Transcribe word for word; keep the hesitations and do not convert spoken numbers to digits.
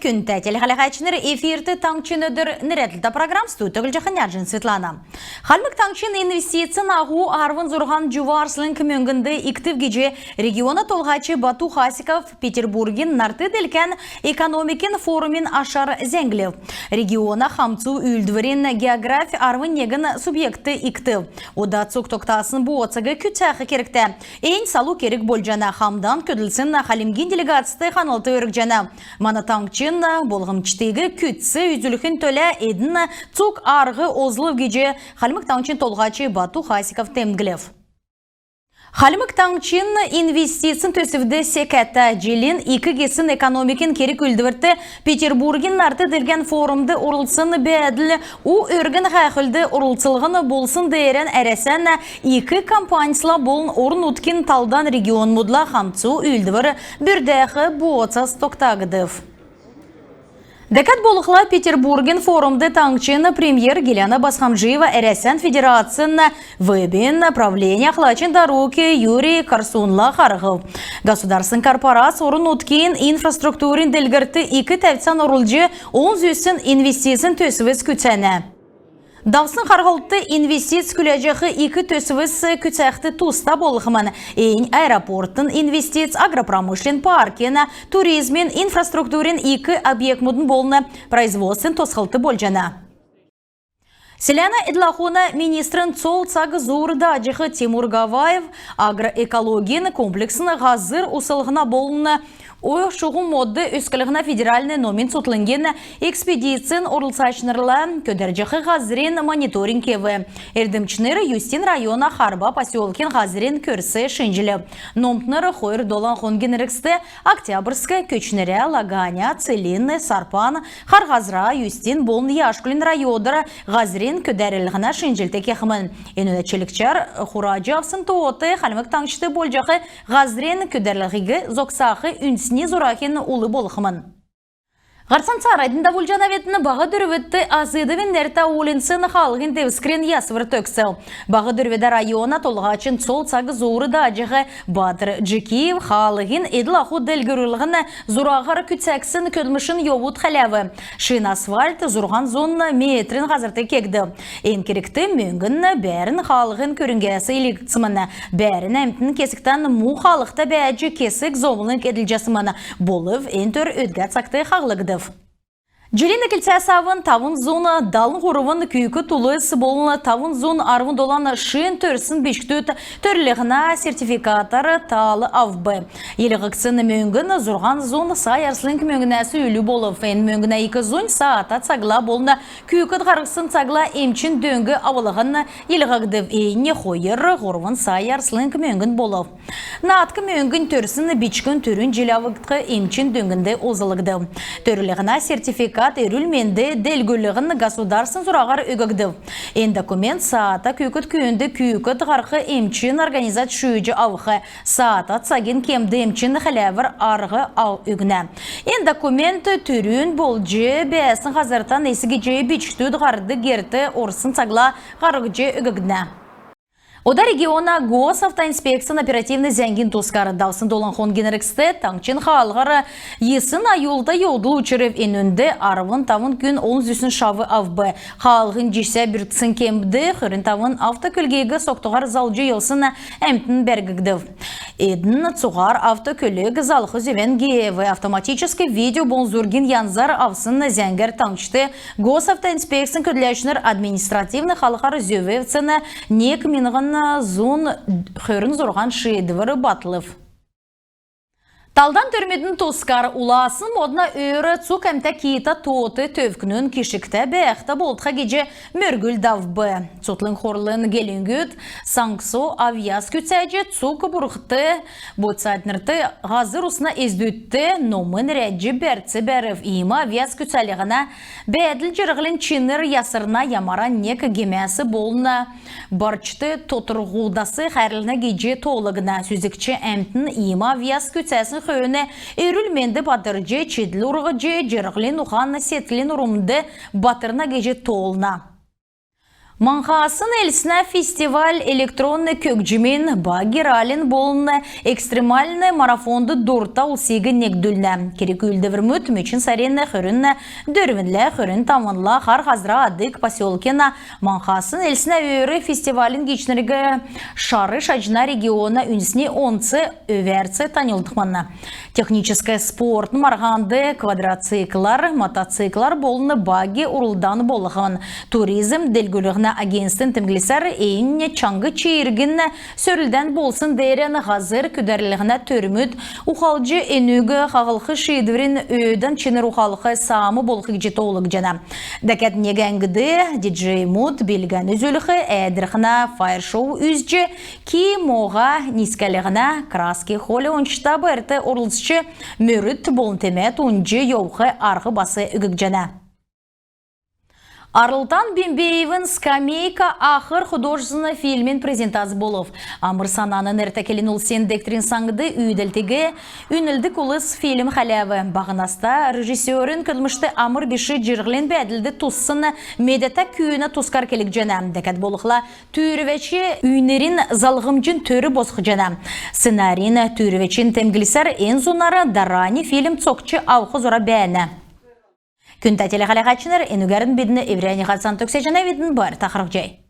Күндтә телехәләһәчнр, эфирт «Таңһчин өдр» нерәдлтә программ. Студьд Төглҗәхнә Ярҗин Светлана. Хальмг Таңһчин инвестицин аһу арвн зурһан җува арслң мөңгнд икдв гиҗ региона толһач Бату Хасиков Петербургин нарт-делкән экономикин форумин ашар зәңглв. Региона хамцу үүлдврин географь арвн негн субъектд икдв. Ода цуг тогтасн бооцаг күцәх кергтә. Эннь салу керг болҗана. Хамдан көдлсн Хальмгин делегацд ханлт өргҗәнә. Мана таңһчин болмҗиг күцц үзүлхин төлә эдн цуг арһ олзлв гиҗ Хальмг Таңһчин толһач Бату Хасиков темдглв. Хальмг Таңһчин инвестицин төсвд секәтә. Җилин ик гисн экономикин керг-үүлдврт Петербургин нарт-делкән форумд орлцсн бәәдл у өргн һәәхүлд орлцлһн болсн деерән Әрәсән ик компанисла болн орн-нутгин талдан регионмудла хамцу үүлдвр бүрдәх бооцас тогтагдв. Дәкәд болхла, Петербургин форумд таңһчин премьер Гиләнә Босхомджиева Әрәсән Федерацин ВЭБ-ин правления ахлачин дарук Юрий Корсунла харһв. Государственн корпорац орн-нутгин инфраструктурин делгрлтд ик тәвцән орулҗ, олн зүсн инвестицин төсвс күцәнә. Давсн харһлтд инвестиц күләҗәх ик төсвс күцәхд туста болхмн. Эннь аэропортын инвестиц, агропромышленн паркин, туризмин инфраструктурин ик объектмудын болн производственн тосхлт болҗана. Селәнә эдл-ахун министрин цол цаг зуур дааҗах Тимур Гаваев агроэкологин комплексн һазр услһна болн ой-шуһу модд өсклһнә федеральн номин цутхлңгин экспедицин орлцачнрла көдәрҗәх һазрин мониторинг кев. Эрдмчнр Юстин района Харба поселкин һазрин көрс шинҗлв. Номтнр хойр долан хонгин эргцд Октябрьск, Көтчнрә, Лаганя, Целинн, Сарпан, Хар Һазра, Юстин болн Яшкулин райодар һазрин көдәрлһнә шинҗлт кехмн. Энүнә чилгчәр хураҗ авсн тоот Хальмг Таңһчд болҗах һазрин көдәрлһиг зогсах үндсн зурахин ул болхмн. Һарцан цааранднь давулҗанавидн. Баһ Дөрвдт Азыдовин нертә уульнцин хаалһин девскрин ясвр төгсв. Баһ Дөрвдә района толһачин цол цаг зуур дааҗах Батр Джикиев хаалһин эдл-аху делгрүллһн зураһар күцәгдсн көдлмшин йовуд хәләв. Шин асфальт зурһан зун метрин һазрт кегдв. Эн кергт мөңгн бәәрн хаалһин көрңгәс илгәгдсмн. Бәәрн әмтн кесгтән му хаалһта бәәҗ, кесг зовлң эдлҗәсмн. Болв эн төр өдгә цагт хаһлгдв. Җилин эклцәс авн тавн зун далн һурвн күүкд улс болн тавн зун арвн долан шин төрсн бичкдүд төрлһнә сертификатар таал авв. Илгәгдсн мөңгн зурһан зун сай арслң мөңгнәс үлү болв. Эн мөңгнә ик зунь саата цагла болн күүкд һарһсн цагла эмчин дөң авлһн илгәгдв. Эннь хойр-һурвн сай арслң мөңгн болв. Наадк мөңгнь төрсн бичкн түрүн җил авгдх эмчин дөңгд олзлгдв. Төрлһнә сертификат эрүл-менд делгрүллһн государственн зураһар өггдв. Эн документ саата күүкд күүнд күүкд һарһх эмчин организац шүүҗ авх. Саата цагин кемд эмчин хәләвр арһ өгнә. Эн документ түрүн болҗ бәәсн һазртан эс гиҗ бичкдүд һарһдг герт орсн цагла һарһҗ өггднә. Ода региона Госавтоинспекцин оперативн зәңгин тускар. Давсн долан хонгин эргцд таңһчин хаалһар йисн аюлта йовдл учрв. Энүнд арвн тавн күн олн зүсн шав авв. Хаалһин җисә бүрдәсн кемд хөрн тавн автокөлгиг согтуһар залҗ йовсн әмтн бәргдв. Эдн цуһар автокөлг залх зөвән геев. Автоматическ видео болн зургин янзар авсн зәңгәр таңһчд Госавтоинспекцин көдләчнр административн халхар зөв эвдсн нег миңһн зун хөрн зурһан шиидвр батлв. Талдан төрмүдин тускар. Уласн модна өөр цуг әмтә киитә тоот төвкнүн кишгтә бәәхтә болтха гиҗ мөргүл давв. Цутхлң хурлын гелңгүд саңсо авъяс күцәҗ, цуг бурхд, бодьсаднрт, һазр-усна эздүдт номин рәҗ бәрц бәрв. Иим авъяс күцәлһнә бәәдл җирһлин чинр ясрна, ямаран нег гемәс болн барчд тотрһудас хәрлнә гиҗ тоолгдна. Сүзгч әмтн иим авъяс күцәсн хөөн эрүл-менд батрҗ, чидл урһҗ, җирһлин ухан-седклин урмд батрна гиҗ тоолна. Манхасн элснә фестиваль электронн көгҗмин, багги-раллин болн экстремальн марафонд дурта улсиг негдүлнә. Керг-үүлдврмүд мөчн сарин хөрн дөрвнлә, хөрн тавнла Хар Һазра Адык поселкин Манхасн элснә өөр фестивалин гиичнриг шар шаҗна региона үндсни онц өвәрц таньлдхмн. Техническ спортын марһанд квадроциклар, мотоциклар болн багги урлдан болхмн. Туризм делгрүллһнә агентствин темдглсәр, эн чаңһ-чииргин сөрлдән болсн деерән һазр күдәрлһнә төрмүд ухалҗ, энүг хаһлх шиидврин өөдән чинр ухалх саам болх гиҗ тоолгдҗана. Дәкәд нег әңгд диджеймүд билгән үзүлх, Әәдрхнә файер-шоу үзҗ, ки моһа нискәлһнә, краски холи ончта бәәрт орлцҗ, мөрд болн темәд унҗ йовх арһ бас өггҗәнә. Арлтан Бембеевин «Скамейка» ахр художественн фильмин презентац болв. Амр-Сананын нертә келн улсин дегтрин саңд үүдәлтиг үнлдг улс фильм хәләв. Баһ наста режиссерин көдлмшт амр биш җирһлин бәәдлд туссн медәтә күүнә тускар келгдҗәнә. Дәкәд болхла, түүрвәч үйнрин залһмҗин төр босхҗана. Сценарин түүрвәчин темдглсәр, эн зунар дарани фильм цокҗ авх зура бәәнә. Күндтә телехәләһәчнр, энүгәрн бидн эврәннь һарцан төгсәҗәнәвидн. Байрта харһцхай.